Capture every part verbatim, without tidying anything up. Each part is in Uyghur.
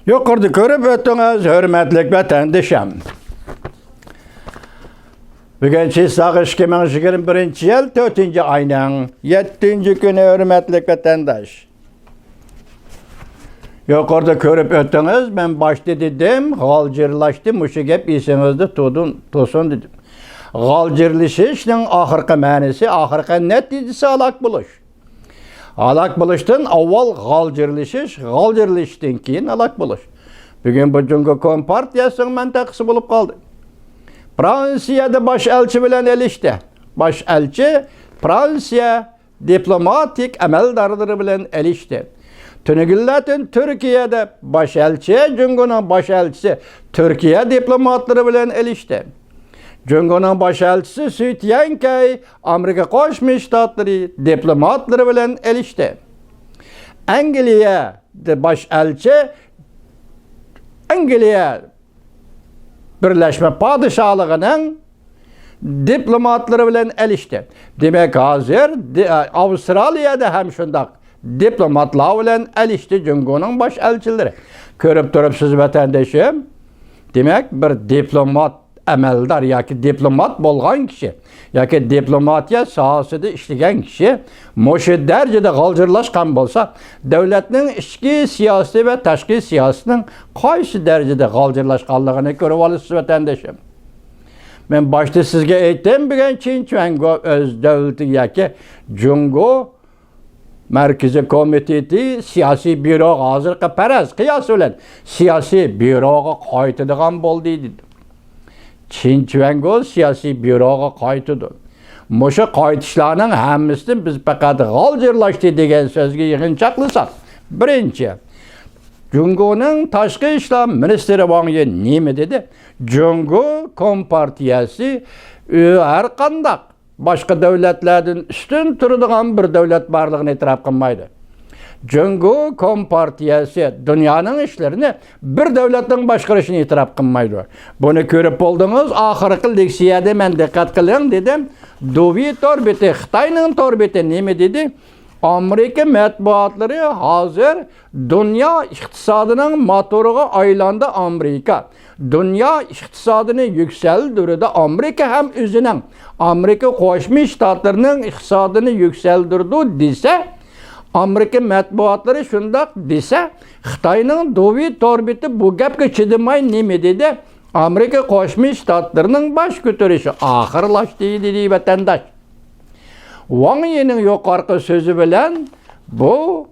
يۇقىرىدا كۆرۈپ ئۆتتىڭىز، ھۆرمەتلىك ۋەتەندىشىم. بۈگۈن چىساغ ئىككى مىڭ يىگىرمە بىرىنچى يىل تۆتىنچى ئاينىڭ يەتتىنچى كۈنى، ھۆرمەتلىك ۋەتەنداش. يۇقىرىدا كۆرۈپ ئۆتتىڭىز، مەن باشتا دېدىم، غالجىرلاشتى، مۇشۇ گەپ ئېسىڭىزدە تۇدۇن-، تۇرسۇن دېدىم. غالجىرلىشىشنىڭ ئاخىرقى مەنىسى، ئاخىرقى نەتىجىسى ھالاك بولۇش. ھالاك بولۇشتىن ئاۋۋال غالجىرلىشىش، غالجىرلىشىشتىن كېيىن ھالاك بولۇش. بۈگۈن بۇ جۇڭگو كومپارتىيەسىنىڭ مەنتىقىسى بولۇپ قالدى. فرانسىيەدە باش ئەلچى بىلەن ئېلىشتى. باش ئەلچى فرانسىيە دىپلوماتىك ئەمەلدارلىرى بىلەن ئېلىشتى. تۈنۈگۈنلەردىن تۈركىيەدە باش ئەلچى، جۇڭگونىڭ باش ئەلچىسى تۈركىيە دىپلوماتلىرى بىلەن ئېلىشتى. جۇڭگونىڭ باش ئەلچىسى سۈي تيەنكەي ئامېرىكا قوشما شتاتلىرى دىپلوماتلىرى بىلەن ئېلىشتى. ئەنگلىيەدە باش ئەلچى، ئەنگلىيە بىرلەشمە پادىشاھلىقىنىڭ دىپلوماتلىرى بىلەن ئېلىشتى. دېمەك، ھازىر دى-، ئاۋسترالىيەدە ھەم شۇنداق دىپلوماتلار بىلەن ئېلىشتى جۇڭگونىڭ باش ئەلچىلىرى. كۆرۈپ تۇرۇپسىز، ۋەتەندىشىم. دېمەك، بىر دىپلومات ئەمەلدار ياكى دىپلومات بولغان كىشى ياكى دىپلوماتىيە ساھەسىدە ئىشلىگەن كىشى مۇشۇ دەرىجىدە غالجىرلاشقان بولسا، دۆلەتنىڭ ئىچكى سىياسىتى ۋە تاشقى سىياسىتىنىڭ قايسى دەرىجىدە غالجىرلاشقانلىقىنى كۆرۈۋالىسىز، ۋەتەندىشىم. مەن باشتا سىزگە ئېيتتىم، بۈگۈن چىن چۈەنگو ئۆز دۆلىتى ياكى جۇڭگو مەركىزىي كومىتېتى سىياسىي بيۇروغا، ھازىرقى پەرەز قىياسى بىلەن سىياسىي بيۇروغا قايتىدىغان بولدى، دېدى. چىن چۈەنگو سىياسىي بيۇروغا قايتىدۇ. مۇشۇ قايتىشلارنىڭ ھەممىسىدىن بىز پەقەت غالجىرلاشتى دېگەن سۆزگە يىغىنچاقلىساق، بىرىنچى، جۇڭگونىڭ تاشقى ئىشلار مىنىستىرى ۋاڭ يى نېمە دېدى؟ جۇڭگو كومپارتىيەسى، ئۆ، ھەر قانداق باشقا دۆلەتلەردىن ئۈستۈن تۇرىدىغان بىر دۆلەت بارلىقىنى ئېتىراپ قىلمايدۇ. جۇڭگو كومپارتىيەسى دۇنيانىڭ ئىشلىرىنى بىر دۆلەتنىڭ باشقۇرۇشىنى ئېتىراپ قىلمايدۇ. بۇنى كۆرۈپ بولدىڭىز، ئاخىرقى لېكسىيەدە مەن دىققەت قىلىڭ دېدىم. دۇۋى تور بېتى، خىتاينىڭ تور بېتى نېمە دېدى؟ ئامېرىكا مەتبۇئاتلىرى ھازىر دۇنيا ئىقتىسادىنىڭ موتورىغا ئايلاندى ئامېرىكا. دۇنيا ئىقتىسادىنى يۈكسەلدۈردى ئامېرىكا ھەم ئۆزىنىڭ، ئامېرىكا قوشما شتاتلىرىنىڭ ئىقتىسادىنى يۈكسەلدۈرىدۇ دېسە، ئامېرىكا مەتبۇئاتلىرى شۇنداق دېسە، خىتاينىڭ دۇۋى تور بېتى بۇ گەپكە چىدىماي نېمە دېدى؟ ئامېرىكا قوشما شتاتلىرىنىڭ باش كۆتۈرۈشى ئاخىرلاشتى، دېدى ۋەتەنداش. ۋاڭ يىنىڭ يۇقىرىقى سۆزى بىلەن بۇ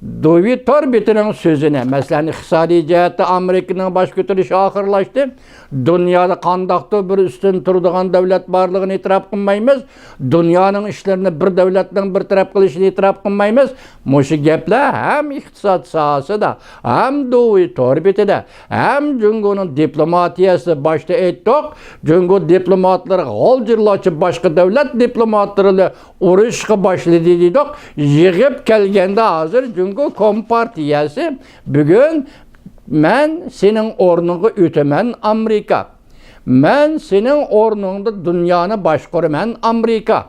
دۇۋى تور بېتىنىڭ سۆزىنى، مەسىلەن، ئىقتىسادىي جەھەتتە ئامېرىكىنىڭ باش كۆتۈرۈشى ئاخىرلاشتى. دۇنيادا قانداقتۇر بىر ئۈستۈن تۇرىدىغان دۆلەت بارلىقىنى ئېتىراپ قىلمايمىز. دۇنيانىڭ ئىشلىرىنى بىر دۆلەتنىڭ بىر تەرەپ قىلىشىنى ئېتىراپ قىلمايمىز. مۇشۇ گەپلەر ھەم ئىقتىساد ساھەسىدە، ھەم دۇۋى تور بېتىدە، ھەم جۇڭگونىڭ دىپلوماتىيەسىدە باشتا ئېيتتۇق. جۇڭگو دىپلوماتلىرى غالجىرلارچە باشقا دۆلەت دىپلوماتلىرى ئۇرۇشقا باشلىدى دېدۇق. يىغىپ كەلگەندە ھازىر جۇڭگو كومپارتىيەسى بۈگۈن مەن سېنىڭ ئورنۇڭغا ئۆتىمەن ئامېرىكا. مەن سېنىڭ ئورنۇڭدا دۇنيانى باشقۇرىمەن ئامېرىكا.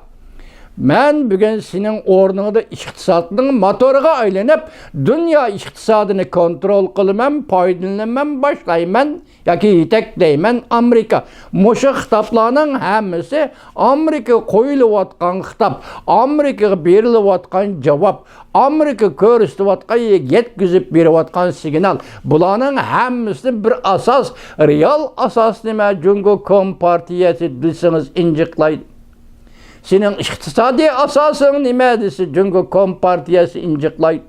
مەن بۈگۈن سېنىڭ ئورنۇڭدا ئىقتىسادنىڭ موتورىغا ئايلىنىپ، دۇنيا ئىقتىسادىنى كونترول قىلىمەن، پايدىلىنىمەن، باشلايمەن ياكى يېتەكلەيمەن ئامېرىكا. مۇشۇ خىتابلارنىڭ ھەممىسى ئامېرىكىغا قويۇلۇۋاتقان خىتاب، ئامېرىكىغا بېرىلىۋاتقان جاۋاب، ئامېرىكا كۆرسىتىۋاتقان، يەتكۈزۈپ بېرىۋاتقان سىگنال. بۇلارنىڭ ھەممىسىدىن بىر ئاساس، رېئال ئاساس نېمە؟ جۇڭگو كومپارتىيەسى دېسىڭىز ئىنجىقلايدۇ. سېنىڭ ئىقتىسادىي ئاساسىڭ نېمە دېسە، جۇڭگو كومپارتىيەسى ئىنجىقلايدۇ.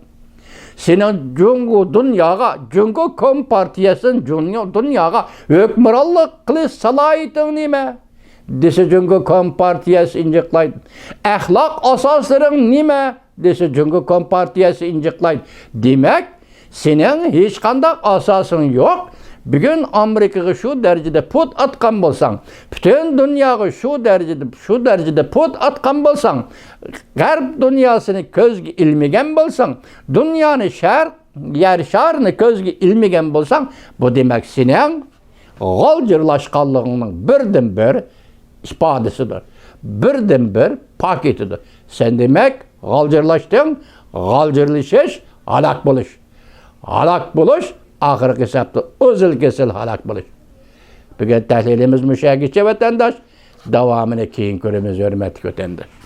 سېنىڭ جۇڭگو دۇنياغا، جۇڭگو كومپارتىيەسىدىن جۇڭ-، دۇنياغا ھۆكۈمرانلىق قىلىش سالاھىيىتىڭ نېمە دېسە، جۇڭگو كومپارتىيەسى ئىنجىقلايدۇ. ئەخلاق ئاساسلىرىڭ نېمە دېسە، جۇڭگو كومپارتىيەسى ئىنجىقلايدۇ. دېمەك، سېنىڭ ھېچقانداق ئاساسىڭ يوق. بۈگۈن ئامېرىكىغا شۇ دەرىجىدە پۇت ئاتقان بولساڭ، پۈتۈن دۇنياغا شۇ دەرىجىدە، شۇ دەرىجىدە پۇت ئاتقان بولساڭ، غەرب دۇنياسىنى كۆزگە ئىلمىگەن بولساڭ، دۇنيانى شەرق، يەر شارىنى كۆزگە ئىلمىگەن بولساڭ، بۇ دېمەك سېنىڭ غالجىرلاشقانلىقىڭنىڭ بىردىنبىر ئىپادىسىدۇر، بىردىنبىر پاكىتىدۇر. سەن دېمەك غالجىرلاشتىڭ، غالجىرلىشىش، ھالاك بولۇش. ھالاك بولۇش ئاخىرقى ھېسابتا ئۇزۇل كېسىل ھالاك بولۇش. بۈگۈن تەھلىلىمىز مۇشۇ يەرگىچە، ۋەتەنداش. داۋامىنى كېيىن كۆرىمىز، ھۆرمەتلىك ۋەتەنداش.